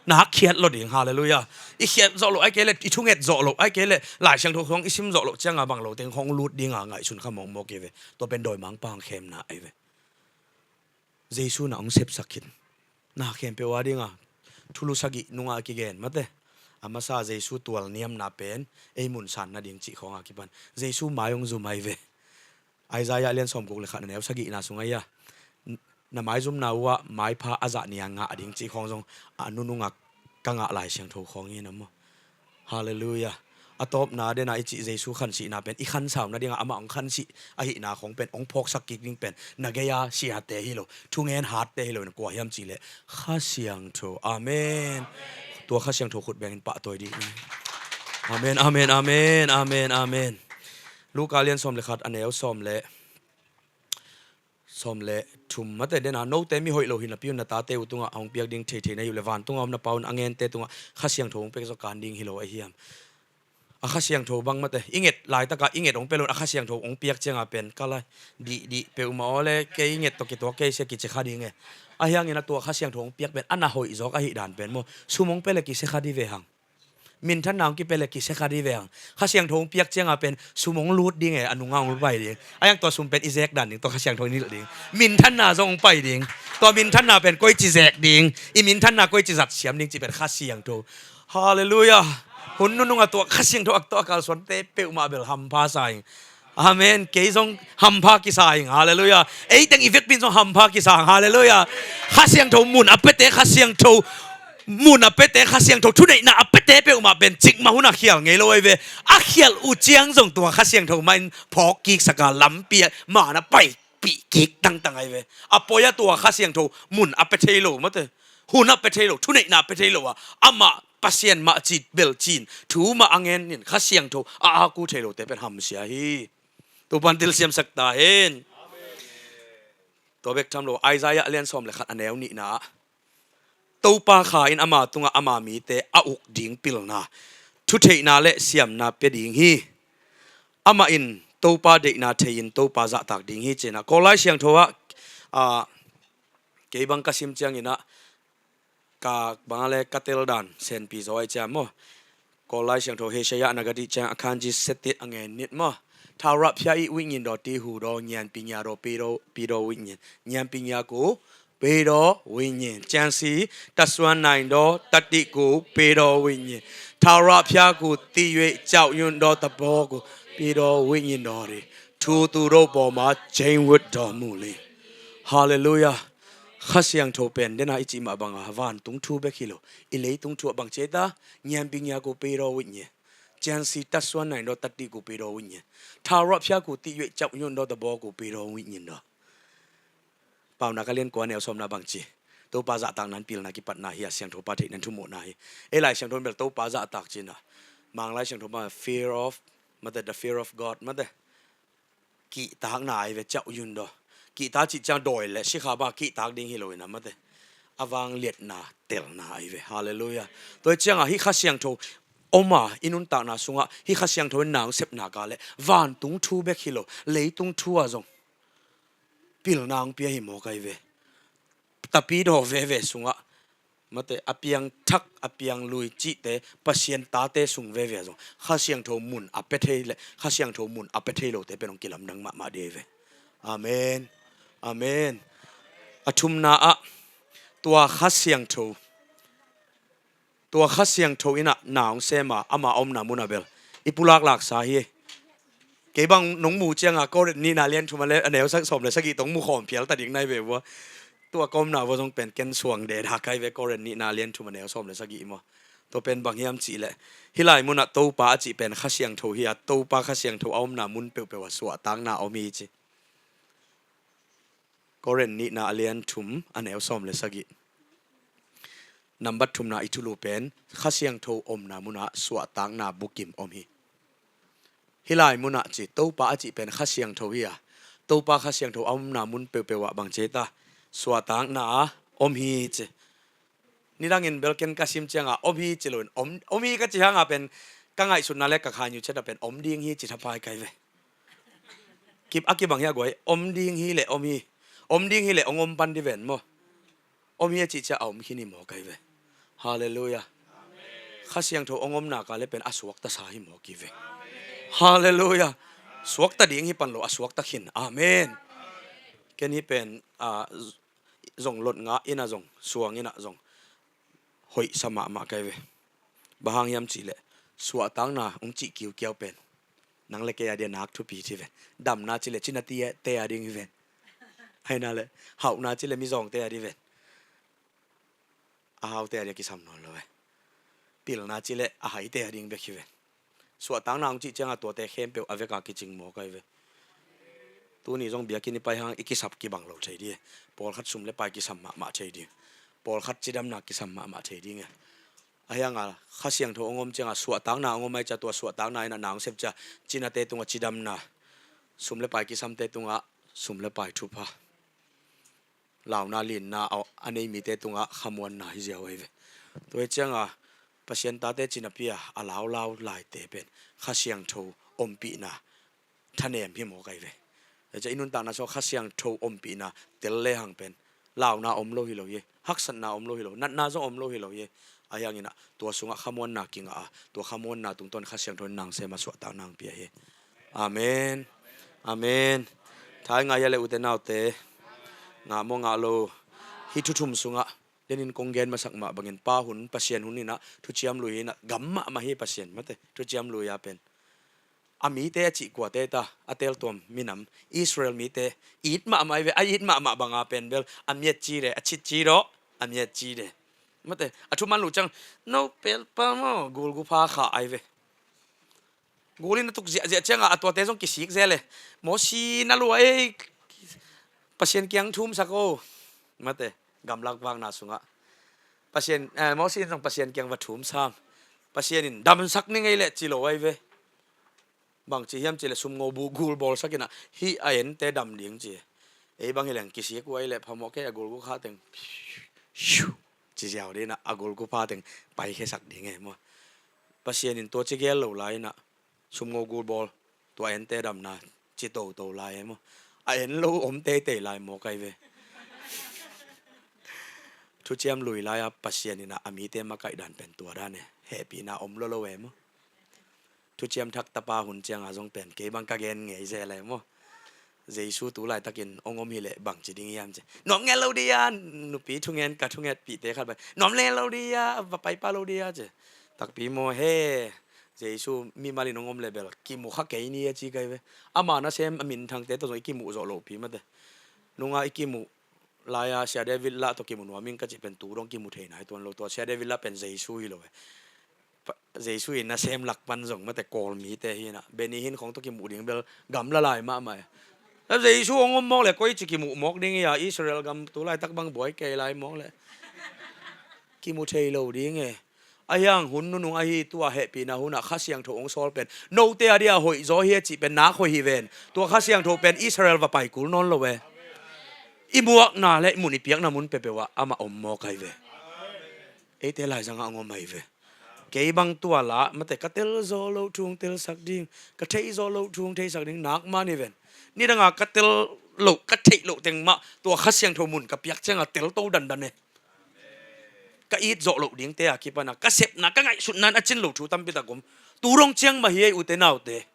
Nak khiat lo ding, halleluiah. I khiat zawh loh ai kei le, i thunget zawh loh ai kei le, Lai Siangtho khong i sim zawh loh cianga bang lo teng khong lut dinga ngaihsun kha mawkmawk i ve. Tua pen dawimangpa hong khemna ai ve. Jesu na hong sepsak khin. Na khempeuh a dinga thulu sagih nunga kigen mate. A masa Jesu tual niamna pen ei munsan nading cih khawnga kipan Jesu mai hong zum ai ve. Isaiah lian sawmguk le khat a neu sagihna sung ai a, na maizumna uhah maipha a zah nia ngah ding cih khawng zong a nununga ka ngah Lai Siangtho khawng hi na maw. Halleluiah. A tawpna dena i cih Jesu khansihna pen i khansau nadinga amah hong khansih ahihna khong pen hong phawksak kik ding pen na gei-a siate hi lo, thungen hatte hi lo, na kua hiam cihleh Kha Siangtho. Amen. Tua Kha Siangtho khut bengin pahtawi dih. Amen, amen, amen, amen, amen. Luka lian sawm le khat a neu sawm le sawm le thum mate dena, note mi hoih lo hi napi un na tate uh tungah a hong piak ding theithei na hi uh le, vantunga om na Pa un a ngente tungah Kha Siangtho hong pek zaw kan ding hi lo ahi hiam? A Kha Siangtho bang mate, i nget laitakah i nget hong pia lo in a Kha Siangtho hong piak cianga pen ka lai dihdih peuhmah aw le, kei i nget tawh kituak kei sia kici kha ding e. Ahi hangin a tua Kha Siangtho hong piak pen a na hoih zawk ahih dan pen maw, sum hong pia le kisia kha dih ve hang. Minthanna hong kipia le kisia kha dih ve hang. Kha Siangtho hong piak cianga pen sum hong lut ding e, a nunga hong pai ding. Ahi hang tua sum pen i zek dan ding, tua Kha Siangtho in hilh ding. Minthanna zong hong pai ding. Tua minthanna pen koici zek ding, i minthanna koici zat siam ding cih pen Kha Siangtho. Halleluiah. Hun nunung a tua Kha Siangtho a tawh a kalsuante peuhmah bel hampha sa ing. Amen. Kei zong hampha kisa ing. Halleluiah. Eiteng i vekpi in zong hampha kisa ing. Halleluiah. Kha Siangtho mun a piate, Kha Siangtho mun a piate, Kha Siangtho thuneihna a piate peuhmah pen cikmah hun a khial ngei lo ahi ve. A khialh uh ciang zong tua Kha Siangtho mah in phawk kiksak a, lampi ah man a paipih kik tangtang ahi ve. A poi a tua Kha Siangtho mun a pia thei lo mate, hun a pia thei lo, thuneihna a pia thei lo a, amah Pasian mah ci bel ci-in, thu mah a ngen in, Kha Siangtho a aku thei lote pen hamsia hi. Topa'n thilsiamsak ta hen. Tua bek tham lo, Isaiah a lian sawm le khat a neu nihna ah, Topa Kha in ama tungah ama mite a uk ding pilna, thutheihna le siamna pia ding hi. Amah in Topa deihna thei-in Topa zahtak ding hi, ci-in ah, Kawl Lai Siangtho ah, ah, kei bang ka sim ciangin ah, ka bang a le ka tel dan senpi zaw ahi ciang maw. Kawl Lai Siangtho Hesaya na ka dih ciang a khan ci setit a ngen nit maw. Thaurah phia i wingin daw ti hu daw nyan pi nya daw pi daw pi daw wingin nyan pi nya ku pi daw wingin cian si ta suan nain daw ta ti ku pi daw wingin thaurah phia ku ti yue cau yun daw ta paw ku pi daw wingin daw di thu tu daw paw ma ceng wut daw mu li. Halleluiah. Kha Siangtho pen dena i cih mah banga vantung thu bek hi lo, i leitung thu ah bang ci ta, ngiampi ngia ku pei daw wih ngi, ciansi tatsuan nain daw tatti ku pei daw wih ngi, thau ruah phia ku tih yuaih cauh yun daw tabaw ku pei daw wih ngi daw. Paunak a lian kua neu sawmna bang ci, Topa zahtakna in pilna kipatna hi a, Siangtho Pa theihna in thumuhna hi. Ei Lai Siangtho in bel Topa zahtak cihna, Mang Lai Siangtho pa fear of, mate, the fear of God, mate. Kihtakna ahi ve, ciauh yun daw. Kihtak cih ciang dawi le sikha bang kihtak ding hi lo in a, mate. A vangliatna telna ahi ve. Halleluiah. Tua hi cianga hih Kha Siangtho om a, i nuntakna sungah hih Kha Siangtho in na hong sepna ka le vantung thu bek hi lo, leitung thu ah zong pilna hong pia hi mawk ahi ve. Tapidaw veve sungah, mate, a piangthak, a pianglui cihte, Pasian tate sung veve ah zong Kha Siangtho mun a pia thei le Kha Siangtho mun a pia thei lote pen hong kilamdang mahmah ding hi ve. Amen. Amen. A thumna ah, tua Kha Siangtho, tua Kha Siangtho in ah na hong sem a, ama omna mun ah bel i pulak laksa hi. Kei bang nong mu cianga Korin nihna lian thum a le a neu sak sawm le sagih tawh hong mu khawm phial ta ding nai ve vua. Tua ka omna vua zong pen ken suang deda kai ve, Korin nihna lian thum a neu sawm le sagih maw. Tua pen bang hiam cih leh, hih lai munah Topa a cih pen Kha Siangtho hi a, Topa Kha Siangtho a omna mun peuhpeuh ah suahtakna om hi ci. Korin nihna a lian thum a neu sawm le sagih. Nambat thumna i thulu pen Kha Siangtho omna munah suahtakna bukim om hi. Hih lai munah ci, Topa a cih pen Kha Siangtho hi a, Topa Kha Siangtho a omna mun peuhpeuh ah bang ci ta, suahtakna om hi ci. Nidangin bel ken ka sim cianga om hi ci loin, om, om hi ka ci hanga pen ka ngaihsutna le ka khanyu ciat a pen om ding hi ci thapai kai ve. Kip a kibang hi a guai, om ding hi le om hi. Om ding hi le ong om pan di ven maw. Om hi a cih ciah a om khin hi mawk ahi ve. Halleluiah. Kha Siangtho ong omna ka le pen a suakta sa hi mawk hi ve. Halleluiah. Suakta ding hi pan lo, a suakta khin. Amen. Ken hi pen, a, zong lot ngah in a zong, suang in a zong hoihsa mahmah ka hi ve. Bang hang hiam cih leh, suahtakna hong cih kiukiau pen nang le kei a dia nak thupi hi ve. Damna cih leh cina te a ding hi ve. Aina le, hauhna cih leh mizawngte a ding hi ve. A haute a dia kisam nawn lo ve. Pilna cih leh a haite a ding bek hi ve. Suahtakna hong cih cianga tuate khempeuh a veka kicing mawk ahi ve. Tuni zong biakinn i pai hang i kisap kibang lo thei ding. Pawlkhat sum le pai kisam mahmah thei ding. Pawlkhat cidamna kisam mahmah thei ding e. Ahi hanga Kha Siangtho hong om cianga suahtakna hong om ahi cia, tua suahtakna in a na hong sep cia, cinate tungah cidamna, sum le pai kisamte tungah sum le pai thupha. Launa linna a, a nei mite tungah khamuanna hi ziau ahi ve. Tua hi cianga Pasian tate cinapi a a laulau laite pen Kha Siangtho ompihna thanem hi mawk ahi ve. Tua ciang i nuntakna sungah Kha Siangtho ompihna tel lehang pen launa om lo hi lo hi. Haksatna om lo hi lo. Natna zong om lo hi lo hi. Ahi hanginah tua sungah khamuanna kingah a, tua khamuanna tungtawn Kha Siangtho in nang sem a suahtak nang pia hi. Amen. Amen. Thai ngah hia le ute naute. Ngah maw ngah lo. Hih thu thum sungah lenin kong gen masak mah bangin pa hun, Pasian hun inah thuciam lui inah gam mahmah hi Pasian mate. Thuciam lui a pen a mite a cih kuate ta, a teltuam minam Israel mite it mahmah ahi ve. A it mahmah banga pen bel a miat ci de, a cit ci dawh, a miat ci de. Mate, a thuman luh ciang no pelpa maw gulgupha kha ahi ve. Gulin a tuk ziahziah cianga a tuate zong kisik zel e. Mosi na lua ei, Pasian kiang thumsak o. Mate, gamlak vakna sungah Pasian, eh, Mosi in zong Pasian kiang va thumsam. Pasian in damsak ni ngei leh ci lo ahi ve. Bangci hiam cileh sumngo bu gul bawlsak inah hih a ente dam ding ci. Ei bang hileng kisik uh ahi leh phamawh kei a gulgupha teng ci ziau dinah a gulgupha teng paikhiasak ding e maw. Pasian in tua ci gel lo lai inah sumngo gul bawl tua ente damna ci toto lai e maw. A en lo om teitei lai mawk ahi ve. Thuciam lui lai-a Pasian inah a mite makaih dan pen tua dan e. Hehpihna om lo lo e maw. Thuciam Thak Tapa hun cianga zong pen kei bang ka gen ngei zel e maw. Jesu tu laitakin hong om hileh bangci ding hiam ci. Nuam ngen lo dia, nupi thungen ka thungetpihte khat bai. Nuam ngen lo dia, va paipa lo dia ci. Takpi maw he, Jesu mimalin hong om le bel kimu kha kei ni a ci kai ve. Ama nasem a minthangte tawh zong i kimuh zawh lohpi mate. Nunga i kimuh lai-a Sia David lah tawh kimu nuam ing ka cih pen tu dong kimu thei nai tuan lo. Tua Sia David lah pen Jesu hi lo e. Pa-, Jesu in nasem lak pan zong mate Kawl mite hi inah Benny Hinn khong tawh kimuh ding bel gamla lai mahmah e. Jesu hong om mawk le koi ci kimuh mawk ding hi a, Israel gam tu laitak bang buai kei lai mawk le kimu thei lo ding e. Ahi hang hun nunung ahi tua hehpihna hunah Kha Siangtho hong sawl pen note a dia hoih zaw hi a cih pen nak hoih hi ven. Tua Kha Siangtho pen Israel va pai kul nawn lo e. I muakna le mun i piakna mun peuhpeuh ah amah om mawk ahi ve. Eite laizangah hong om ahi ve. Kei bang tua lah mate ka tel zawh loh thu hong telsak ding, ka theih zawh loh thu hong theihsak ding nak man hi ven. Nidanga ka tel loh ka theih loh teng mah tua Kha Siangtho mun ka piak cianga tel to dandan e. Ka it zawh loh dingte a kipana ka sepna ka ngaihsutna in a cin lo thu tampi tak om. Tu dong ciang mah hi ei ute naute.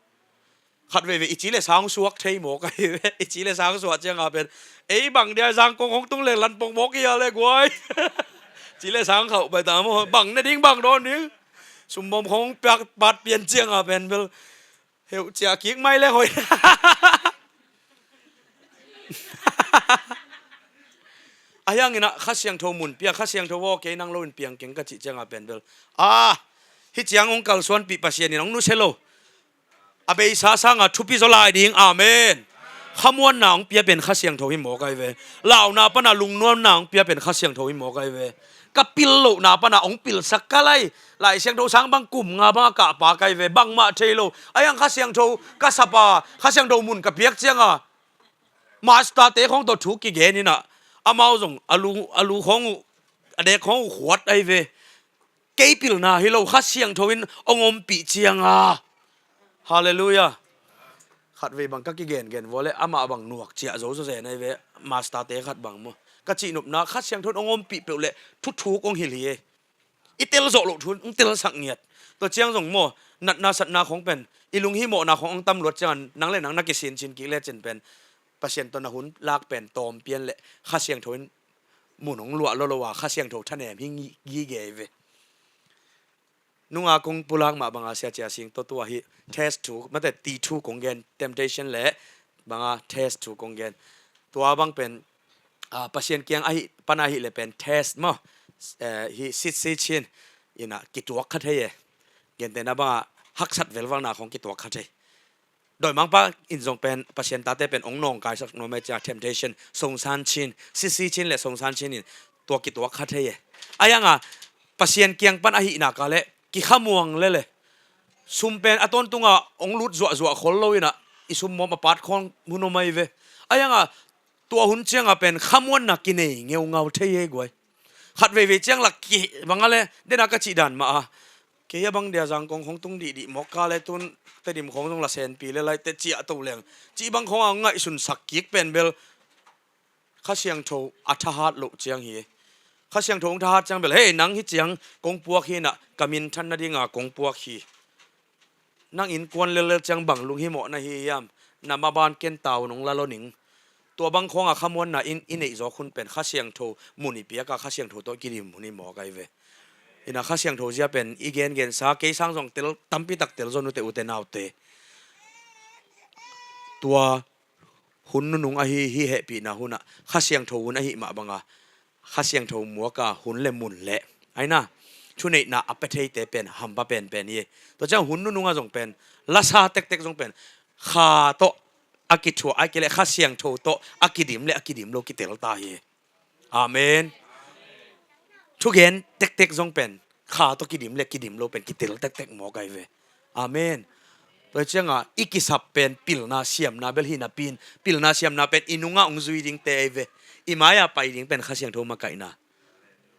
Khat veivei i ci le sang suak thei mawk ahi ve. I ci le sang suak cianga pen ei bang dia Zangkong hong tung le lanpong mawk hi a le guai. Ci le sang khauh pai ta maw bang ne ding bang dawn ding. Sumbawm khong piak pat pian cianga pen bel heu cia kik mai le hoi. Ahi hanginah Kha Siangtho mun pia, Kha Siangtho aw kei nang lo in piang keng ka cih cianga pen bel a, hih ciang hong kalsuanpih Pasian in hong nusia lo. A beisa sanga thupi zaw lai ding. Amen. Khamuanna hong pia pen Kha Siangtho hi mawk ahi ve. Launa pana lungnuamna hong pia pen Kha Siangtho hi mawk ahi ve. Ka pil lohna pana hong pilsak ka lai. Lai Siangtho sang bang kum nga bang a kahpa ka hi ve. Bangmah thei lo. Ahi hang Kha Siangtho ka sapa, Kha Siangtho mun ka piak cianga master te khong tawh thu kigen inah amau zong a lu, a lu khong uh, a dek khong uh khuat ahi ve. Kei pilna hi lo, Kha Siangtho in hong ompih cianga. Halleluiah. Khat vei bang ka kigengen vua le amah bang nuak ciah zo zawzen ahi ve. Master te khat bang maw ka cihnopna Kha Siangtho in hong ompih peuh le thuthuk hong hilh hi e. I tel zawh loh thu hong telsak ngiat. Tua ciang zong maw natna satna khong pen i lunghimawhna khong hong tam luat ciangan nang le nang na kisincin kik lecin pen Pasian tawh na hun lak pen tawm pian le Kha Siangtho in mun hong luah lo lo a Kha Siangtho thanem hi gige hi ve. Nunga kong pulak mah banga Sia Cia Sing tawh tua hi test thu mate ti thu kong gen, temptation le banga test thu kong gen. Tua bang pen a, Pasian kiang ahi pana ahi le pen test maw, eh, hi sitsi chin ina kituak kha thei e. Gentehna banga haksat velvalna khong kituak kha thei. Dawimangpa in zong pen Pasian tate pen ong nawngkaisak nuam e cia temptation, songsan chin, sisi chin le songsan chin in tua kituak kha thei e. Ahi hanga Pasian kiang pan ahihna ka le kikhamuang lele. Sum pen a tawntunga ong lut zuahzuah khol lo ina i sum mawm a pat khawng hun om ahi ve. Ahi hanga Tua hun cianga pen khamuanna kinei ngeungau thei e guai. Khat veivei ciang lak ki banga le dena ka cih dan mah a, kei a bang dia Zangkong khong tung dihdih mawk ka le tun Tedim khong zong la senpi le lai te ciah to leng cih bang khong a ngaihsun sak kik pen bel Kha Siangtho a thahat loh ciang hi. Kha Siangtho hong thahat ciang bel, hei, nang hi ciang kong puak hi na, ka minthan nadinga kong puak hi. Nang innkuan lellel ciang bang lunghimawh na hi hiam? Na maban ken tau nong la lo ning. Tua bang khawngah khamuanna in i neih zawk hun pen Kha Siangtho mun i piaka Kha Siangtho tawh kidim hun i mawk ai ve. Ina Kha Siangtho zia pen i gengensa kei sang zong tel tampitak tel zaw nute ute naute. Tua hun nunung ahi hi hehpihna hunah Kha Siangtho hun ahi mah banga Kha Siangtho muaka hun le mun le aina thuneihna a pia theite pen hampa penpen hi. Tua ciang hun nununga zong pen lasa tektek zong pen Kha tawh a kithuah ai kei le Kha Siangtho tawh a kidim le a kidim lo kitel ta hi. Amen. Thugen tektek zong pen Kha tawh kidim le kidim lo pen kitel tektek mawk ai ve. Amen. Tua cianga i kisap pen pilna siamna bel hi napin pilna siamna pen i nunga hong zui dingte ai ve. I maia pai ding pen Kha Siangtho makaihna.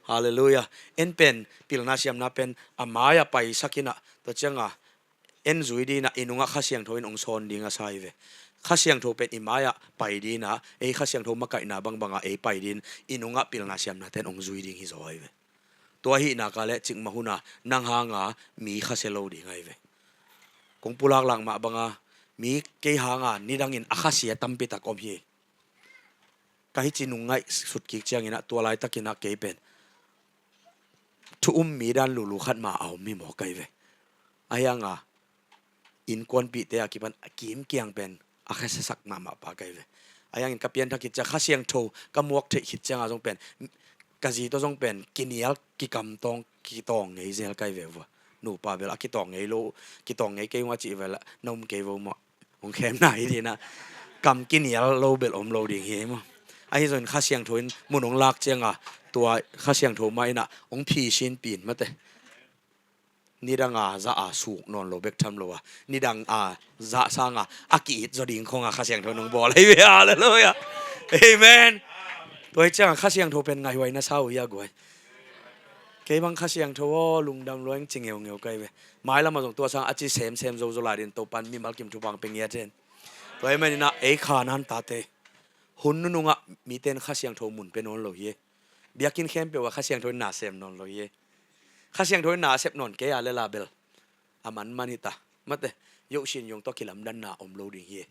Halleluia. En pen pilna siamna pen a maia pai sakinah tua cianga en zui dinah i nungah Kha Siangtho in hong sawn ding a sa hi ve. Kha Siangtho pen i maia pai dinah ei Kha Siangtho makaihna bangbanga ei pai din i nungah pilna siamna ten hong zui ding hi zaw hi ve. Tua ahihna ka le cikmah huna nang hanga mi khasia lo ding ahi ve. Kong pulaklak mah banga mi kei hanga nidangin a khasia tampitak om hi. Ka hici nung ngaih sutkik cianginah tua laitakinah kei pen thu um mi dan lulu khat ma a om mi maw kai ve. Ahianga innkuanpihte a kipan a kimkiang pen a khasiasak mahmah pa kai ve. Ahiangin ka pianthak khit ciang Kha Siangtho ka muak theih khit cianga zong pen ka zi tawh zong pen kinial kikamtawng kitawng ngei zel kai ve vua. Nupa bel a kitawng ngei lo, kitawng ngei kei ung a cih vel na um kei vo maw. Hong khemna hi dinah kam kinial lo bel om lo ding hi maw. Ahi zongin Kha Siangtho in mun hong lak cianga tua Kha Siangtho mah inah hong phisin pin mate. Nidanga zah a suk nawn lo bek tham lo a nidanga zah sanga a ki-it zaw ding khonga Kha Siangtho in hong bawl ahi ve. Halleluia. Amen. Tua hi cianga Kha Siangtho pen ngaihuai na sa uh hi a guai. Kei bang Kha Siangtho aw lungdam luang ci ngeungeu kai ve. Mailamah zong tua sang a ci semsem zozo lai din Topan mimal kim thupang pe ngiat hen. Tua hi maninah ei kha nan tate hun nunungah miten Kha Siangtho mun pe nawn lo hi. Biakinn khempeuh ah Kha Siangtho in na sem nawn lo hi. Kha Siangtho in na a sep nawn kei a le la bel a manman hita mate. Yohsin yong tawh kilamdanna om lo ding hi.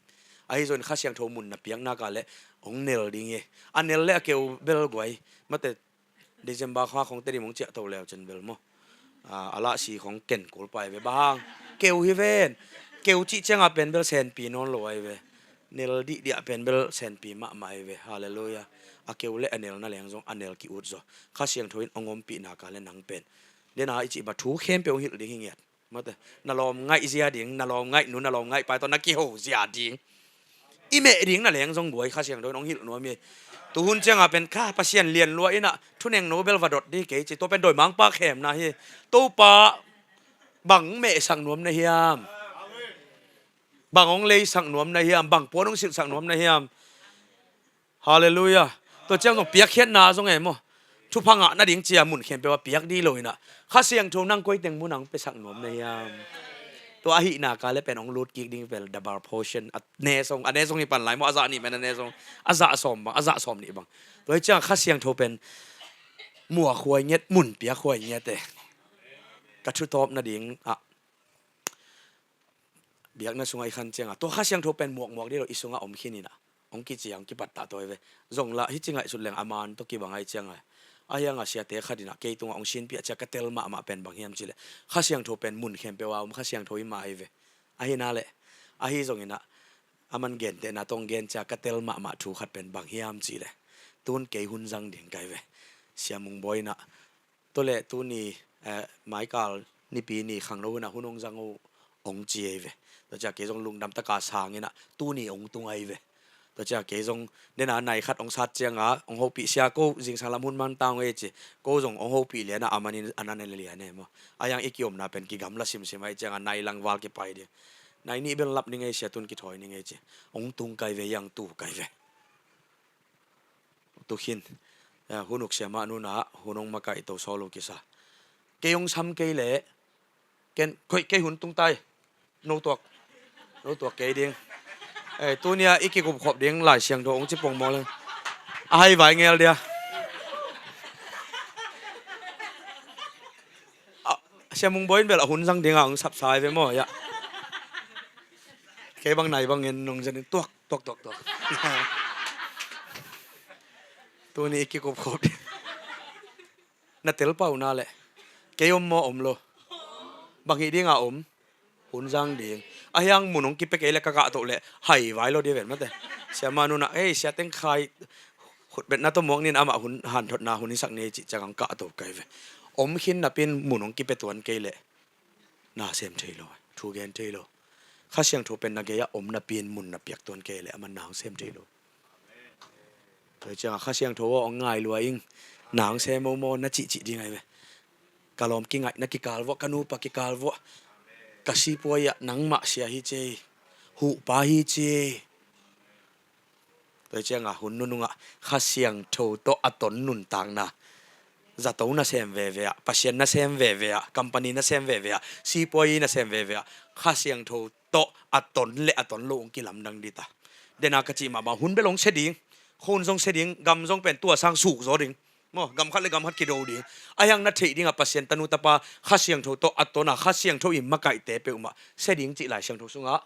Ahi zongin Kha Siangtho mun na piaknaka le hong nel ding hi. A nel le a keu bel guai mate. December kha khong Tedim hong ciah to leu cin bel maw. A lahsi khong ken kulpai ve bang keu hi ven. Keu cih cianga pen bel senpi nawn lo ai ve. Nel dihdiah pen bel senpi mahmah ai ve. Halleluia. A keu le a nel na leng zong a nel ki-ut zaw. Kha Siangtho in hong ompihna ka le nang pen dena i cih ba thu khempeuh hong hilh ding hi ngiat. Mate, na lawm ngaih zia ding, na lawm ngaih nu, na lawm ngaih pai tawh na kiho zia ding. I meh ding na leng zong guai Kha Siangtho in hong hilh nuam hi. Tuhun cianga pen kha Pasian lian lua inah thuneng no bel va dot dih kei ci tua pen dawimangpa khemna hi. Topa bang mehsak nuam na hiam? Bang hong leisak nuam na hiam? Bang puan hong silhsak nuam na hiam? Halleluia. Tua ciang zong piakkhiatna zong e maw. Thupha ngah nading cia mun khempeuh a piak dih lo inah Kha Siangtho nang koiteng mun ang pesak nuam na hiam? Tua ahihna ka le pen hong lut kik ding vel double portion a ne song a ne song hi pan lai maw a zah nih pen a ne song a zah sawm bang a zah sawm nih bang. Tua hi ciang Kha Siangtho pen muak huai ngiat mun piak huai ngiat e. Ka thutawp nading ah biakna sungah i khan cianga tua Kha Siangtho pen muakmuak dih lo i sungah om khin inah hong kiciang kipattah tawi ve. Zonglah hici ngaihsut leng a man tawh kibang ahi cianga ahianga siate khat inah kei tungah hong sinpiah cia ka tel mahmah pen bang hiam cileh Kha Siangtho pen mun khempeuh a om Kha Siangtho i mah ahi ve. Ahina leh ahi zonginah a man gentehna tawh hong gen cia ka tel mahmah thu khat pen bang hiam cileh tun kei hun zang ding kai ve. Siamung bawi inah Tua le tuni maikal nipi ni khangno hunah hun hong zang uh hong ci ei ve. Tua cia kei zong lungdam taka sanginah tuni hong tung ei ve. Tua cia kei zong nena nai khat hong sat cianga hong hopih sia ko zingsang lam hun man ta hong ei ci. Ko zong hong hopih lianah a manin a nan lian ei maw. A yang i kiomna pen kigamla simsim ahi cianga nai langval kipai ding. Nai nih bel lap ning ei sia tun kithawi ning ei ci. Hong tung kai ve yang tu kai ve. tukhin, eh, hun uk siamah nunah hun hong makaihto sawl uh kisa. Kei hong sam kei leh ken, koi, kei hun tung tai. No tuak. No tuak kei ding. Eh, tunia i kikupkhop ding Lai Siangtho hong ci pongmawk leng a hai vai ngel dia. Ah, Sia Mung Bawi in bel a hun zang dingah hong sapsai ve maw, ya. Kei bang nai bang en nong zan in tuak, tuak, tuak, tuak. Tuni i kikupkhop ding. Na telpau na leh. Kei om maw, om lo? Bang hih dingah om? Hun zang ding. A hiang mun hong kipia kei leh ka kahtoh leh hai vai lo dia ven mate. Siamah nunah, ei, sia teng khai, khutbetna tawh muak nin amah hun hanthotna hun hisak ni cih ciangah hong kahto kai ve. Om khin napi-in mun hong kipia tuan kei leh na sem thei lo, thu gen thei lo. Kha Siangtho pen na gei-ah om napi-in mun na piak tuan kei leh aman na hong sem thei lo. Tua ciangah Kha Siangtho aw, hong ngai lua ing, na hong sem o maw na cihcih ding ahi ve. Ka lawm kingaihna kikal vuah, ka nupa kikal vuah, ka sipuai ah nangmah sia hi ci ei, huhpa hi ci ei. Tua ciangah hun nunungah Kha Siangtho tawh a ton nuntakna, zato nasem veve ah, Pasian nasem veve ah, company nasem veve ah, sipuai nasem veve ah, Kha Siangtho tawh a ton le a ton lo hong kilamdang dita. Dena ka cih mahmah, hun bel hong sia ding, khun zong sia ding, gam zong pen tua sang suk zaw ding. Maw, gam khat le gam khat kido ding. A hiang na theih dingah Pasian tanu tapa Kha Siangtho tawh a tona, Kha Siangtho i makaihte peuhmah sia ding cih Lai Siangtho sungah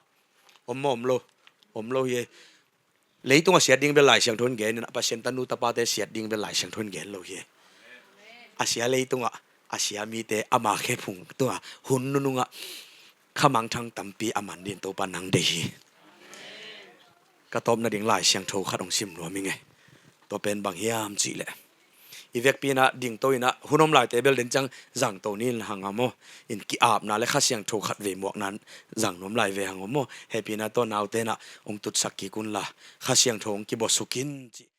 om maw, om lo? Om lo hi. Leitungah siat ding bel Lai Siangtho in gen in ah, Pasian tanu tapate siat ding bel Lai Siangtho in gen lo hi. A sia leitungah, a sia mite ama khephung tungah hun nunungah khamangthang tampi a man din Topa nang deih hi. Ka tawpna ding Lai Siangtho khat hong sim nuam ing ei. Tua pen bang hiam cihleh, i vekpi-in ah dingto in ah, hun om laite bel den ciang zangto ni in hang a maw. In ki-apna le Kha Siangtho khatvei muakna in zang nuam lai ve hang a maw. Hehpihna tawh naute in ah hong tutsak kik unla, Kha Siangtho hong kibuasuk in cih